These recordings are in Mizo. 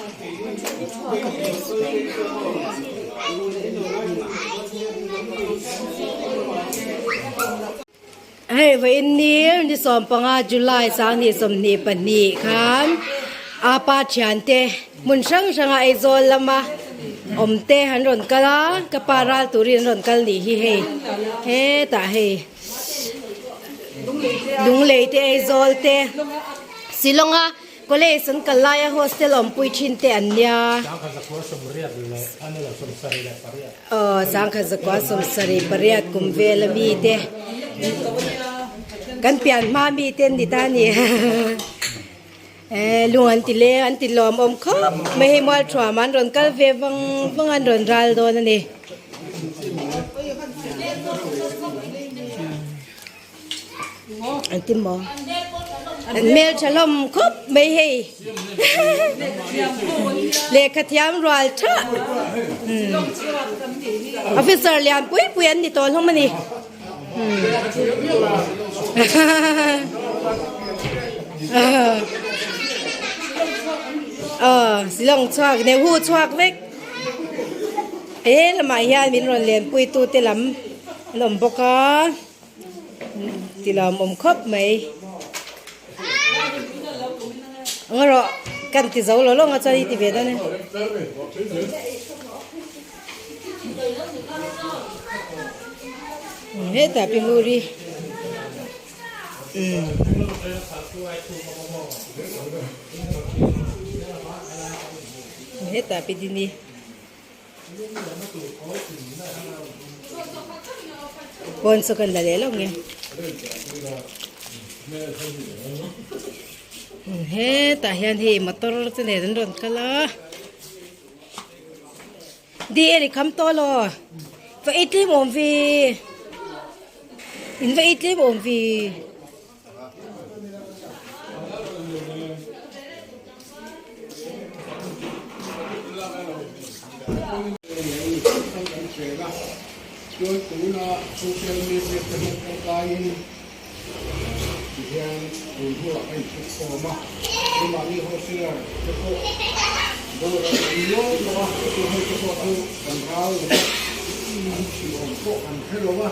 Hei vawiin ni ni 15 July 2022 khan apa thiante hmun hrang hranga Aizawl lama awm te an rawn kal a ka pa ral turin an rawn kal nih hi hei hetah hei Lunglei te Aizawl te Shillong a College an kal laia hostel awmpui thin te an nia. Aw 1978 kum vel ami te kan pian hma mi te an ni ta a ni. Eh lung an ti leng an ti lawm awm khawp mai hei mual thuam an rawn kal ve vang vang an rawn ral dawn a ni. An ti maw? An hmel tha hlawm khawp mai hei. Lehkha thiam rual tha. Officer lian pui pui an ni tawh hlawm a ni. Aw silawng chhuak neuhu chhuak vek. He lamah hian min rawn lenpui tu te lam an awm bawk a. Ti lawmawm khawp mai. Ang erawh kan ti zo lo lawng a chuan i ti ve dawn e. Hetah pi Nguri. Umm. Hetah pi Dini. Pawn chu kan la leh lo nge. Hetah hian hei motor te nen an rawn kal a. Di e ri kham tawh lo. Va ei tlem awm ve. In va ei tlem awm ve. Chuan tuna social media te hmang tangkaiin tihian tun hnuah a inthutkhawm a, keimahni wholesaler te pawh dawr an awm nual tawh a, chu hei te pawh chu kan ral lo a, an thih awm pawh kan hre lo a,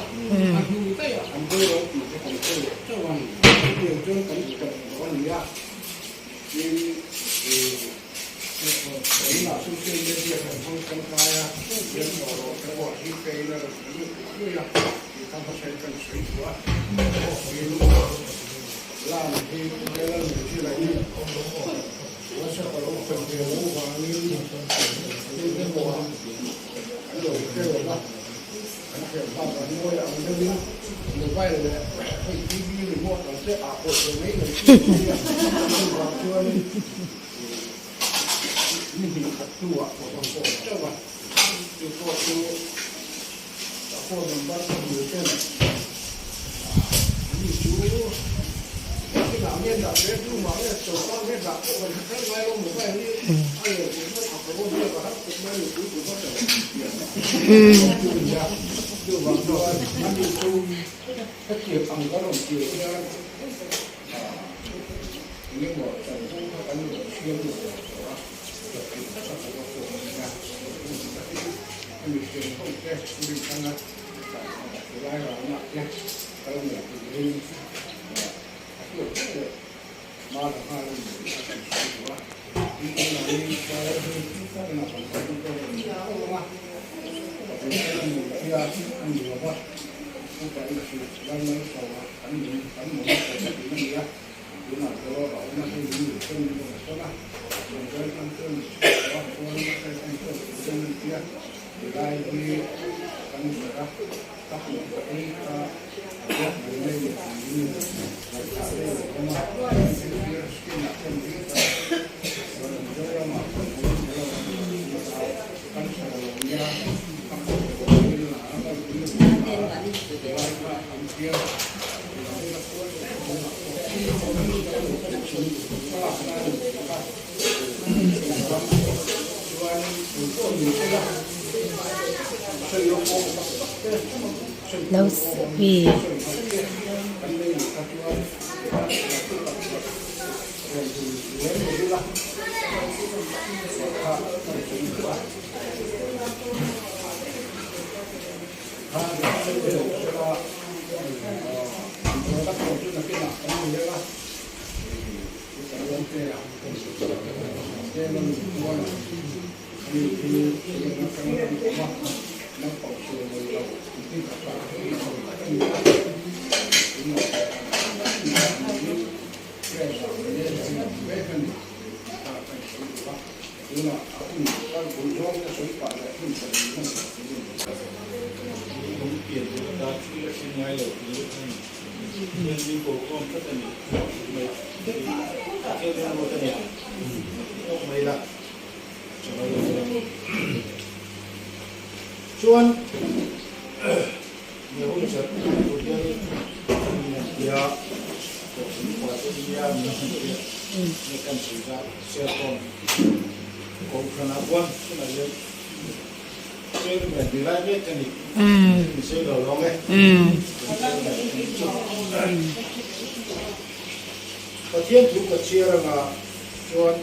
a hnu daih ah an boral tih te kan hre leh chauh a, chutiang chuan kan tawp tawh a ni a, tin ih tunah social media kan hmang tangkai a, hian tawh loh te pawh hi pain a rawn ti lut luih a, tih kha hmasa in kan sawi duh a, tin lam hi Lalal Mithila hi WhatsApp a lo khawih ve lo vangin tu emaw ah an lo hre lo va, an hriat bak an ngawi ang deuhin mobile leh hei TV remote ang te ah pawh ve mai mai chi a nia, chuvang chuanin ni hnih khat hnuah ka rawn call teuh a, chu pawh chu ka phone number ka hmu ten ani chu engtinah nge dah ve room ah nge choka nge dah pawh kan hre kher ngai lo mobile hi a len pawh mai a ka rawn biak a har khawp mai nupui tur hmasa lo tih pian chu a nia, chuvang chuan ani chu hetiang ang ka rawn tir hian. Engemaw chanvo kha kan rawn siam lo lo tawh a, chawhchilh taka pawh a pawh a nia. Hmun takin a mihring ho te rin thanga lai rana te kal ngei turin a hruai hle leh hma la nghal a ni tih a kan sawi duh a. Tin, tunah hi Israel hi tunah kan kal dawn a ni lo ang a, Pathian a ni tia a ni lo va, upa Isu Lalmalsawma kan min kan mamawh ta tlat in a ni a, tunah pawh a awm a hei min duh chuan min rawn sawn a, rawn join ang chuan min chhuak tawh a, chuan a hre ang chuan min join an ti a, tilai hi kan zir a, ka hmuh ka ei kha a biak mai mai leh tiin ngaihthah rei lo awm a, entir skin ah chuan ding ta rawn Mizoramah kan awm lo a, kan chhar lo nia, a kawt pawh in la a kal pui lo a, tilai kha an tia. Lo ih. Chuan he hun serh tur hian min han ti a, kohhran upa te nia min han ti a, nge kan sawi zat serkawn kohhranah khuan tunah hian chairman ni lai mek ka ni, min sawi lo lawng e, chairman ka ni chu. Pathian thu ka chhiar anga chuan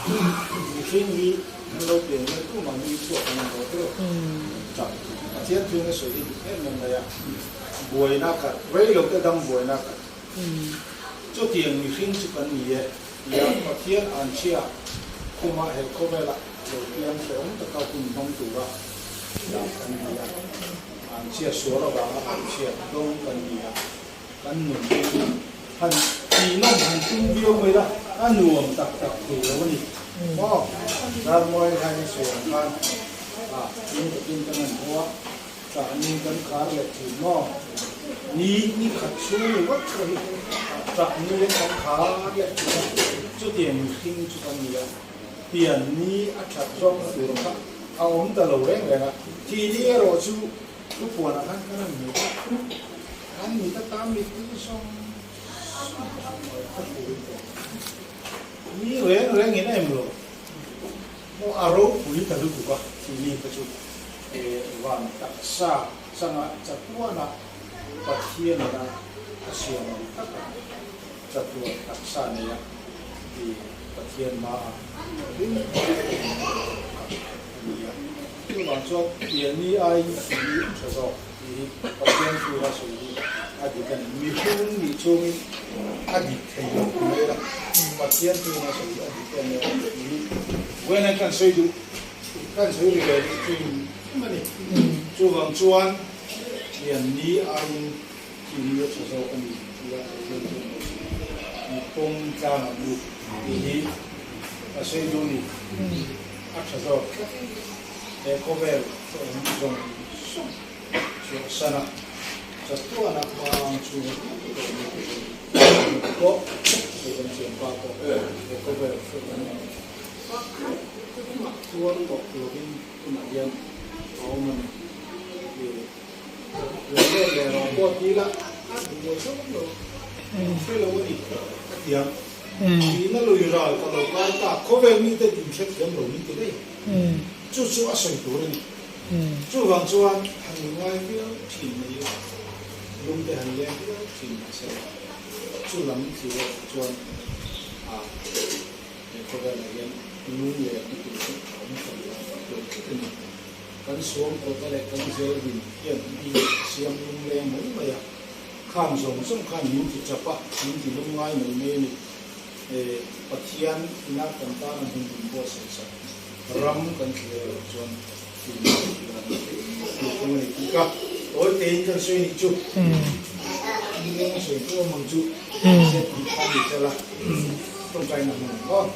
Mihring hi an lo pian hian tumah nui chhuak an awm lo tawh. Tap Pathian thuin a sawi hi dik em em mai a, buaina khat, rei lo te dam buaina khat. Chutiang mihring chu kan ni e tia Pathian anchhia khuma he khawvela lo piang hrehawm taka hun hmang tura dah kan ni a. Anchhia sual avanga anchhia dawng kan ni a. Kan nun hi han tih nawm han tum viau mai la, a nuam tak tak thei lo a ni maw? Zarmuai laina sawi ang khan a in takin kan han haw a, ṭahni kan khar leh thin maw? Ni ni khat chhung ni vak pawh hi ṭahni kan khar leh thin a, chutiang mihring chu kan ni a, pian ni a ṭhat zawkna tur kha a awm ta lo reng reng a, thih ni erawh chu Thupuanah khan kan han hmu a, an mit ata mittui zawng zawng a hru tawh. Mi reng rengin a em lo maw a ropui ta lutuk a, tih kha chu van taksa changa chatuana Pathianina a siam ang taka chatuan taksa neia i Pathian hmaah ring a ni a. Chuvang chuan pianni aiin thihni a tha zawk tih hi Pathian tura sawi hi a dik a ni. Mihring nih chungin a dik thei lo ti mai la, Pathian tura sawi hi a dik em em a ni tih hi vawiin kan sawi duh, kan sawi ri ve duh thin em a ni. Chuvang chuan pianni aiin thihni a tha zawk a ni tih a Pathian chuan lo sawi mi pawm tlang ang u tih hi a sawi duh a ni. A tha zawk tlat. He khawvel chu awm zawng zawng chhuahsan a, chatuana hmang chhung a hmuh tawh mai tur a ni. Mipa pawh, hei kan thianpa pawh he khawvel chu awm pakhat tuar tawh lovin tunah hian a awm a ni. Lo let leh rawh pawh ti ila a duh zawk lo, hre lo a ni a ti ang. Thihna lui ral ka lo kai ta, khawvel mite din hrethiam lo min ti daih. Chu chu a sawi tur a ni. Chuvang chuan han ngai viau thin mai ila, lungte han leng viau thin mahse chu lam thlir erawh chuan a he khawvelah hian lung lehna tur chu a awm hran lo tlat a ni. Kan suam kawta leh kan zel din hian mi siam lung leng mai mai a, khang zawng zawng khan min ti chap a, min ti lung ngai mai mai a ni. Pathian ina kan tan a hmun min buatsaih sak ram kan thlir erawh chuan tih tur thung a ni tih ka tawi tein kan sawi nih chu. Lung a sawi tu awm ang chu zet tih kha ni sela tawngtaina hmun ang aw.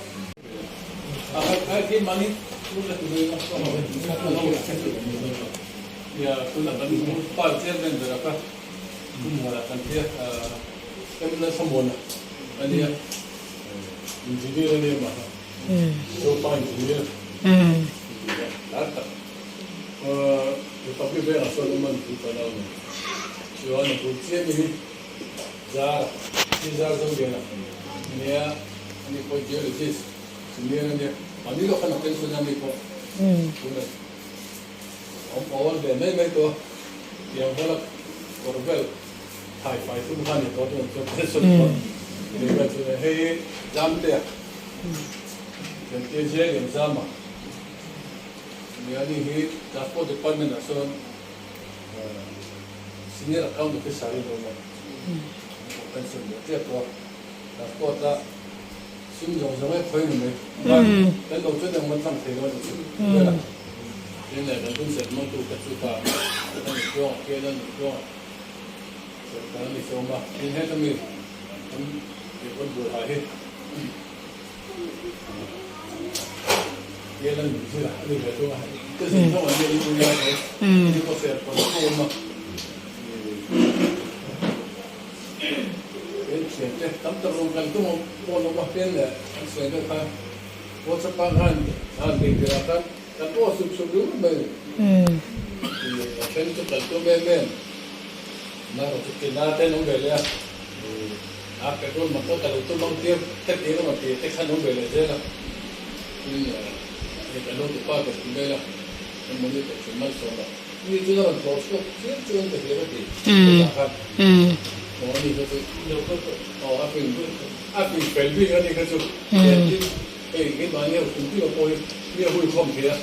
Hei keimahni ho kum tir pawh hi mi a hui khawm thei a,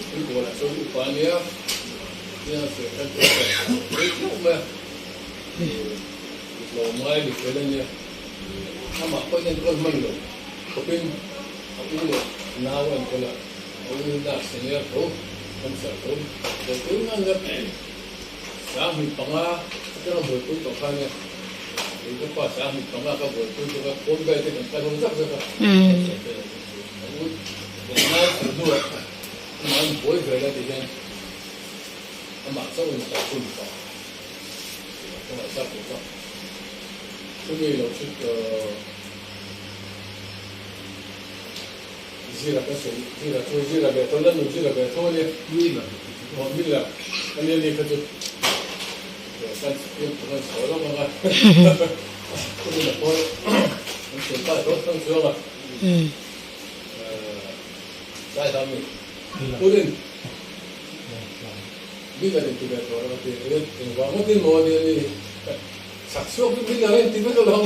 tui bualah chuan upa a nia, nia serh kan tih chuan rei tleuh mai a, tlawm ngai mi fel a nia, amah pawhin enkawl hman lo khawpin a u leh nau a enkawl a, a u hi nurse a nia tho, cancer tho, buaipui ngan ngat. 35 atanga buaipui tawh kha nia, kei ka pa 35 ka buaipui bawk a, phone vel te kan kal ho zak zak a, a u leh nau thih hnuah amah an buai vel a ti hian amah chauh in ka chhun pah ka ngaihsak bawk a, chumi lo chu Zira ka sawi, Zira chu Zira ve tho, Lanu Zira ve tho a nia. Miller. Aw Miller a nia ni kha chu. Kan fiam chu kan sawi lawk ang a. Kumin a pawh an sawi ta tho thang chuang a. Tlai hla mi. Kurin Miller in ti ve tho a ti. Engvang ngawtin maw a nia ni. Chak chhuak chu Miller a inti vek alawm.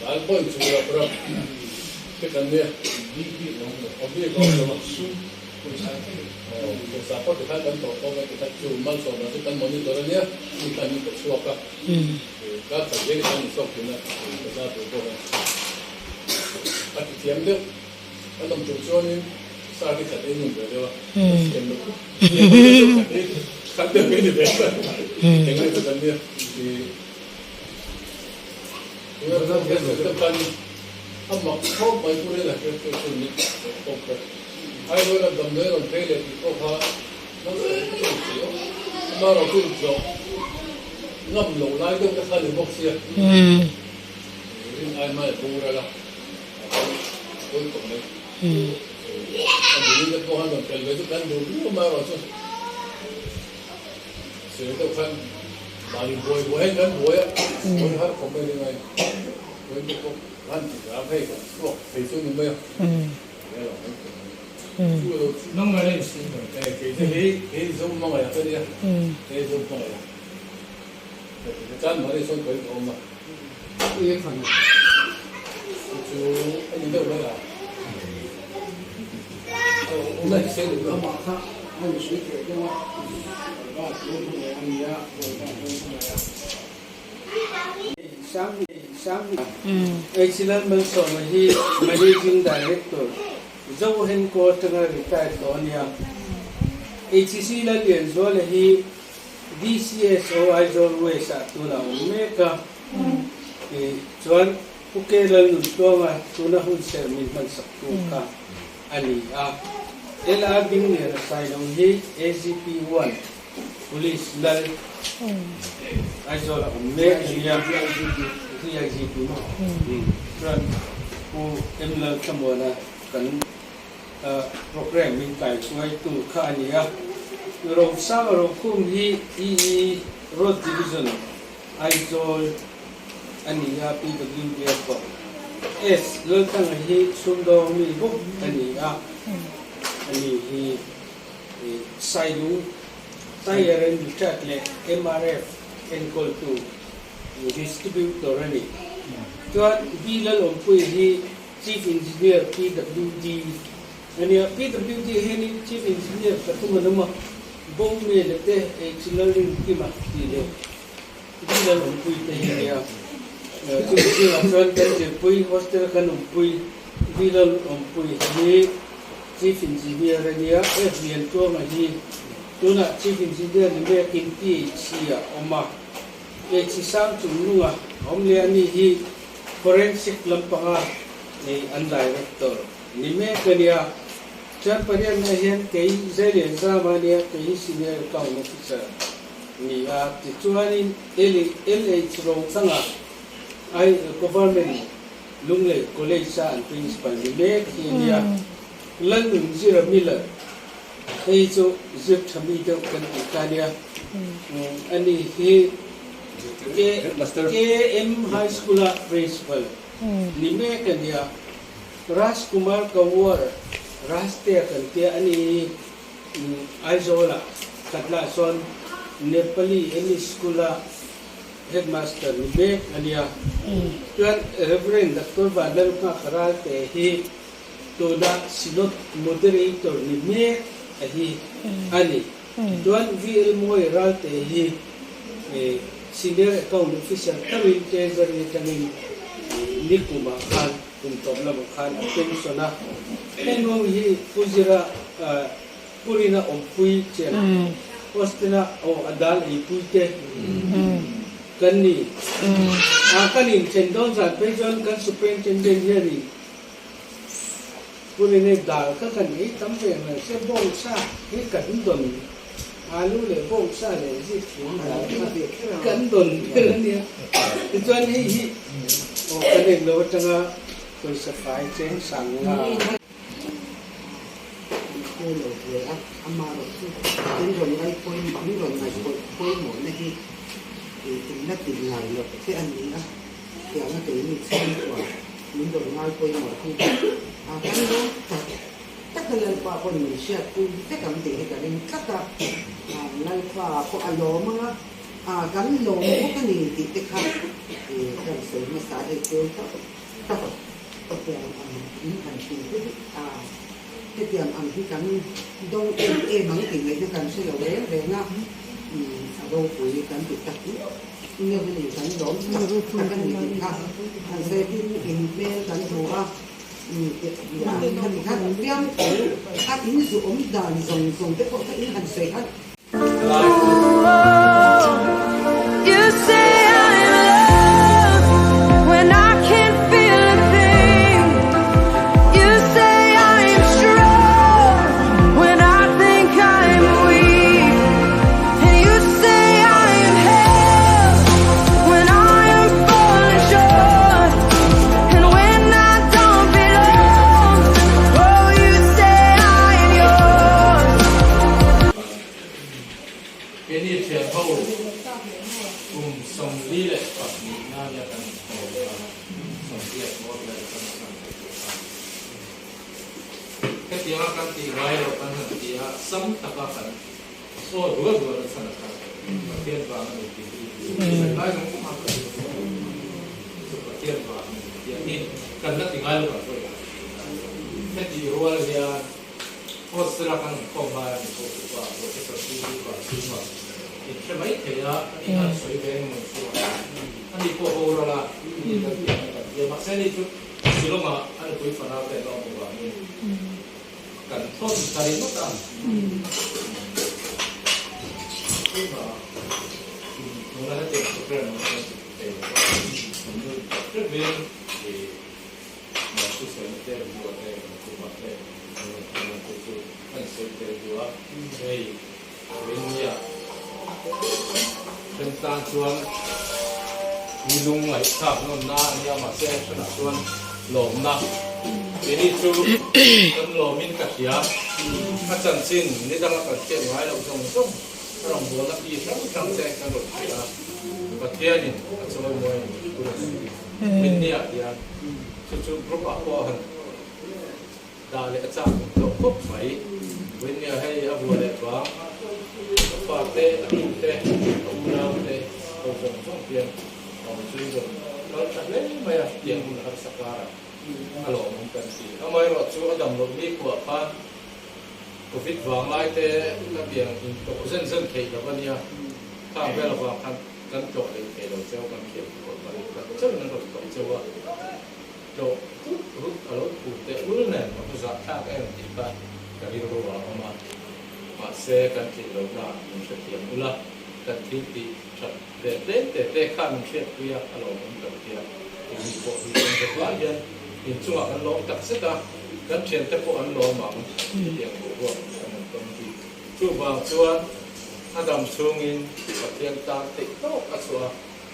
Dal pawhin chu rap rap te kan nia. Aw bik a awm lo a. Aw pawisa pawh tikhan kan tawh tawk a tikhan chu malsawmna chu kan monitor a nia mi khan min pe chhuak a. Kar khat zel khan min chhuak thin a pawisa tur pawh khan a ti thiam deuh. Kan awm tur chuanin sa te khat ei nun ve deuh a. Ka thiam lo khawp. Khat ei khat deuh hi ni ve a. Engnge chu kan nia. Mahni buai buai hian kan buai a, buai har khawp mai ringai buai te pawh han ti hram hei kan chhuak thei chu ni mai a, enge lo mai tur mai chu lo chu eh kei chu hei hei zo hmangaih a ka nia hei zo hmangaih a chan mahni sawn ka awm a chu chu a ni deuh mai a. Hlan Malsawma hi Managing Director, Zohenko atanga retired tawh a nia. HCC Lallianzuala hi DCSO Aizawl West ah tunah a awm mek a. Chuan Pu K. Lalnuntluanga tuna hun serh min hmansaktu kha a ni a. LR Dingliana Sailo hi AGP 1 Police Lal Aizawl a awm mek a nia. DIGP maw? Chuan Pu M. Lalthlamuana kan programme min kaihruaitu kha a ni a. Rosanga Rokhum hi EE Road Division Aizawl a ni a, PWD a thawk. S. Laltanga hi sumdawng mi bawk a ni a, ani hi Sailung Tyre and Truck leh MRF enkawltu distributor a ni. Chuan B. Lalawmpuii hi Chief Engineer PWD a ni a, PWD hianin Chief Engineer pathum an awm a, Bawngmela te, H. Lalrinkima tih leh Dinner awmpui te hi a nia. Chumi zingah chuan kan zirpui hostel kan awmpui Dinner awmpui hi Chief Engineer a nia, F Liantuanga hi tunah Chief Engineer ni mekin PHC ah a awm a, PHC sang chungnunga a awm leh a ni hi Forensic lampanga an Director ni mek a nia. Chuan pariatna hian kei Zailian Zama a nia, kei hi Senior Account Officer. Ni a, tichuanin LH Rothanga ai Government Lunglei College a an Principal ni mek hi a nia. Lalnunzira Miller Hei chu zir tha mi deuh kan tih ta nia. Ani hi KM High School a Principal ni mek a nia. Raj Kumar Kawar, Rajtea kan tia a ni Aizawl ah khatlah sawn Nepali ME School a Headmaster ni mek a nia. Chuan Rev. Doctor Vanlalnghaka Ralte hi tuna Synod Moderator ni mek a hi a ni. Chuan VL Mawi Ralte hi Senior Account Officer tawin Treasury atangin nikumah khan kum tawp lamah khan a pension a. Heng ho hi Pu Zira Purina awmpui chen Austin-a aw a dal eipui te kan ni. A kan inthen dawn zan phei chuan kan Superintendent hianin Purina dal kha kan ei tam ve ang se bawngsa hi kan dawn alu leh bawngsa leh zik thlum dal kha kan dawn ber a nia. Tichuan hei hi aw kan englo atanga pawisa fai cheng sang nga. An khawl lo hle a, amaherawh chu in rawn ngai pawimawh in rawn ngaih pawimawhna hi in la ti ngai loh che a ni a, thiamna keini chhungkua min rawn ngai pawimawh hi a kan lawm tak tak a, Lalpa pawn min hriatpui vek ang tih hi ka ring tlat a, Lalpa pawh a lawm ang a, kan lawm bawk a ni tih te kha kan sawi hmasa hei tul tak tak. Hetiang ang in han ti te hi a, hetiang ang hi kan do em em ang tih ngaihna kan hre lo reng reng a, a ropui kan ti tak neuh neuh a ni, kan lawm tak tak a ni tih kha han sawi tin in hmel kan hmu a, khami khan fiam tho a in zuawm dan zawng zawng te pawh kha in han sawi khan. Keini thian ho kum 42 na nia kan inkhawm a, 40 bawr vel kan san ve tawh a. Hetianga kan tih ngai loh kan han ti a, sam taka kan aw rual rual a chhan a kha Pathian vang a ni tih hi sawi lai zawng zawng a kan chu Pathian vang a ni tih hi kan la ti ngai lo kan sawi ang hetih rual hian Hostel a kan inkhawm lai a ni pawh chu pa Professor P U Vanchhunga inhre mai thei a, ani khan sawi ve eng emaw chu a ani pawh ho ral a, ani kan tih ang kan ti a, mahse ani chu Shillong ah a nupui fanau te an awm avangin kan thawn ta ringawt a. Tunah tuna hetiang program ang hian ti thei lo va, kan nu hrevin i Mahse sawi te bua te kan khuma te kan rawn thleng ang chu chu kan sawi tel duh a, hei Rinnia then tan chuan mi lung ngaihthlak nawnna a nia mahse thenah chuan lawmna keini chu kan lawmin ka hria a chanchin ni danga kan hriat ngai loh zawng zawng a rawngbawlna ki hrang hrang te kan rawn hria a, Pathianin a chawimawi tur a si. Rinniah hian chu chu group ah pawh a han dah leh a chak awm tawh khawp mai. Rinnia hei a vua leh vang, a fa te, a nu te, a unau te ho zawng zawng hian a awm chu rawn kal tha hle mai a, tiang hun harsa karah a lawmawm kan ti. Amaherawh chu a dam loh ni khuah khan Covid vang lai te ka tiang in tawh zen zen theih lo a nia, khang vel avang khan Kan tlawh leh thei lo cheu, kan thiam tur kan khat chauhin an rawn tlawh cheu a, tlawh rut rut a lo phur teh ul nen ka hmu zah thlak em tih kha ka rilru ah a awm a, mahse kan tlin lohna min hrethiam ul a, kan thil tih that ve tlem te te kha min hriatpui a, a lawmawm kan tia, tih pawh hi kan hre hma hian inchungah kan lawm tak zet a, kan thiante pawh an lawm ang hetiang boruak kan han tawn hi. Chuvang chuan a dam chhungin Pathian tan theih tawk a chhuah a,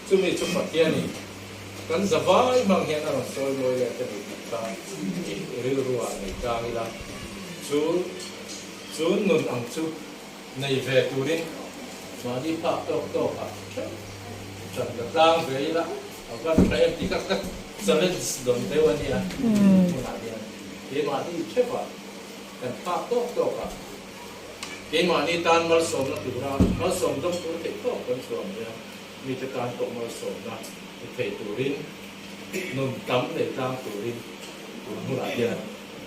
chumi chu Pathianin kan zavai hmang hian a rawn sawi mawi leh te ni tih kha i rilruah nei tlang ila. Chu Chu nun ang chu nei ve turin mahni phak tawk tawkah theuh ṭan la tlang ve ila a van tha em tih kha ka challenge dawn deuh a nia hmunah hian keimahni theuhah kan phak tawk tawkah keimahni tan malsawmna tura malsawm dawng tur theih tawk kan chhuah mai a, mite tan pawh malsawmna ni thei turin nun tam nei tlang turin tun hmunah hian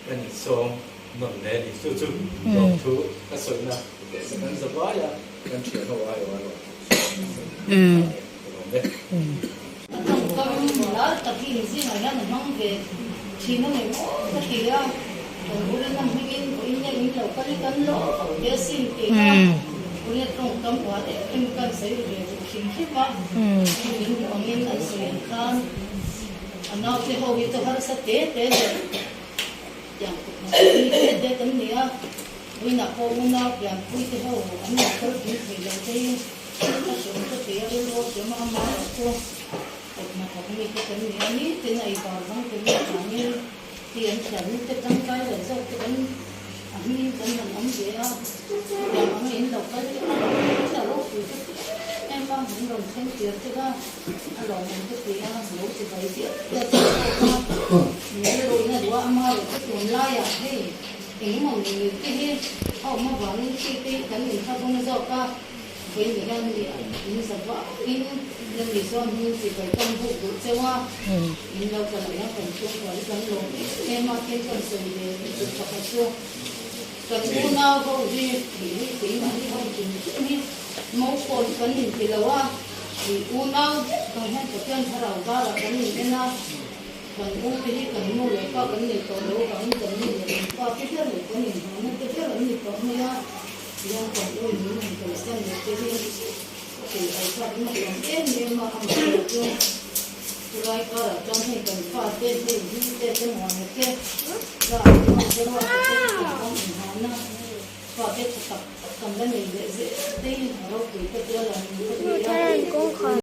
kan insawm Nawn hle ni. Chu chu lawmthu ka sawina teh kan za vai a, kan thian ho ai awh a lawmthu ka sawi ka lawm e. A tawngkam lar tak hi inzingah hian a hmang ve thin a ni maw ka ti a, kan urin a hmingin vawiin nge in lo kal i kan lo ve asin tih kha urin a tawngkam uar em em kan sawi ve duh hrim hrim a, hei min hmuh angin an sawi ang khan a naute ho hi chu harsa te te leh Tiang kut hna hi det det an ni a, vawiinah pawh unau pianpui te ho an lo kal pui thei lo te hi a hriam ka ti a, rilru a hriam a, ama erawh chu kut hna thawk mi te kan ni a, nitin a eibar dang te mi avangin hi an thiannu te tangkai lo zawk te kan a hmingin kan han awm ve a, tiang anga in lo kal te kha a ropui ka ti em em a, min rawn thleng tir te kha. A lawmawm ka ti a, lo ti bai diak diak ta zawk a, min rilruin a duh a, ama rawh chu tun laiah hei engemaw mi te hi a awm avangin khi te hi kan inthlahrung zawk a, vawiin hian mi in za vangin la mi zawn hming chi bai kan buk duh cheu a, in lo kal ang a, kan chhungkua hi kan lawm em em a, tin kan sawi ve duh pakhat chu kan unau ho hi tih hi keimahni ho hrim hrim hi maupawn kan inti lo a. I unau vek ang hian Pathian thlarau varah kan in en a, kan u te hi kan nu leh pa kan nei tawh lo avangin kan nu leh kan pa te ber leh kan inhahna te ber an ni tawh mai a, tihian kan u in min han kalsan leh te hi kei ai kha in a tam em em a, amaherawh chu chulai karah chuan hei kan fa te hei hi te te muana te tla te ho te ruata te kan awm inhahna Fa te tha tak tak kan la nei leh zel te hi a ropui ka tia lo ni ka ti a.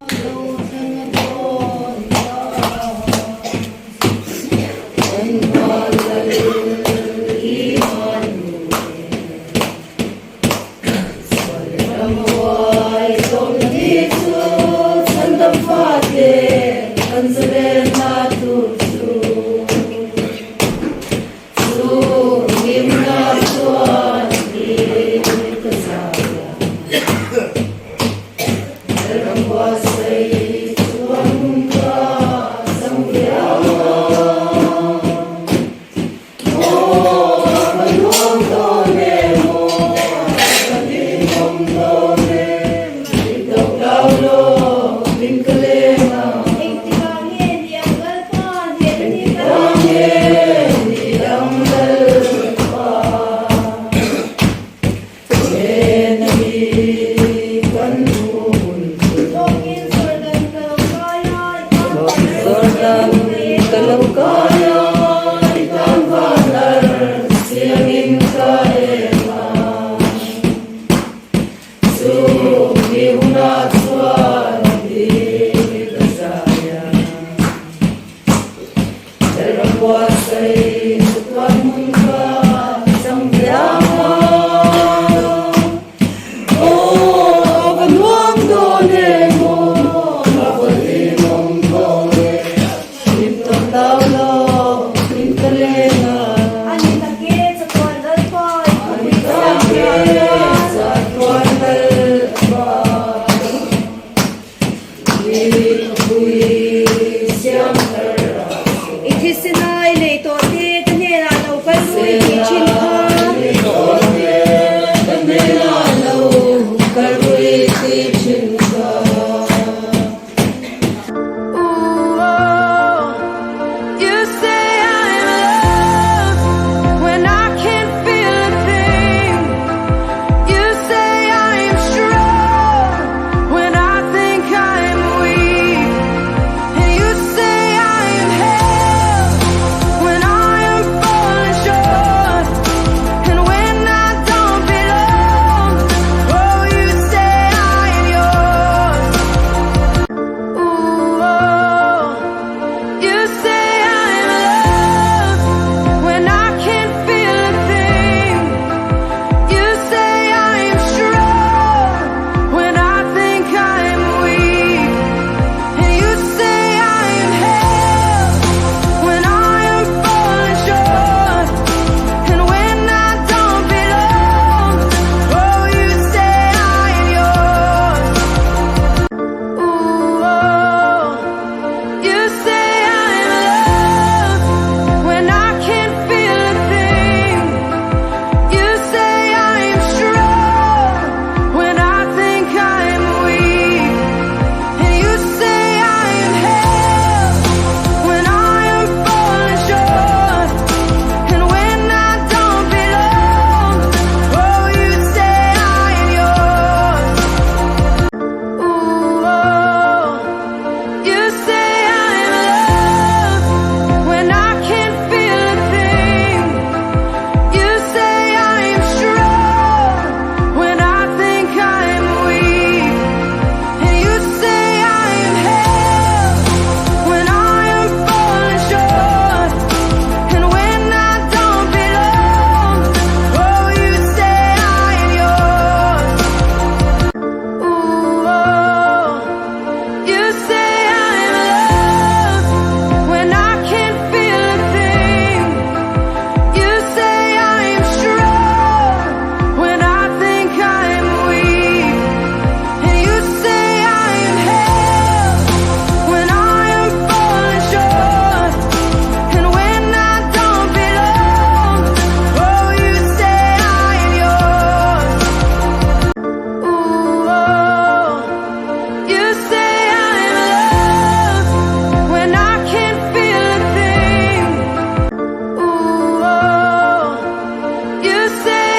se.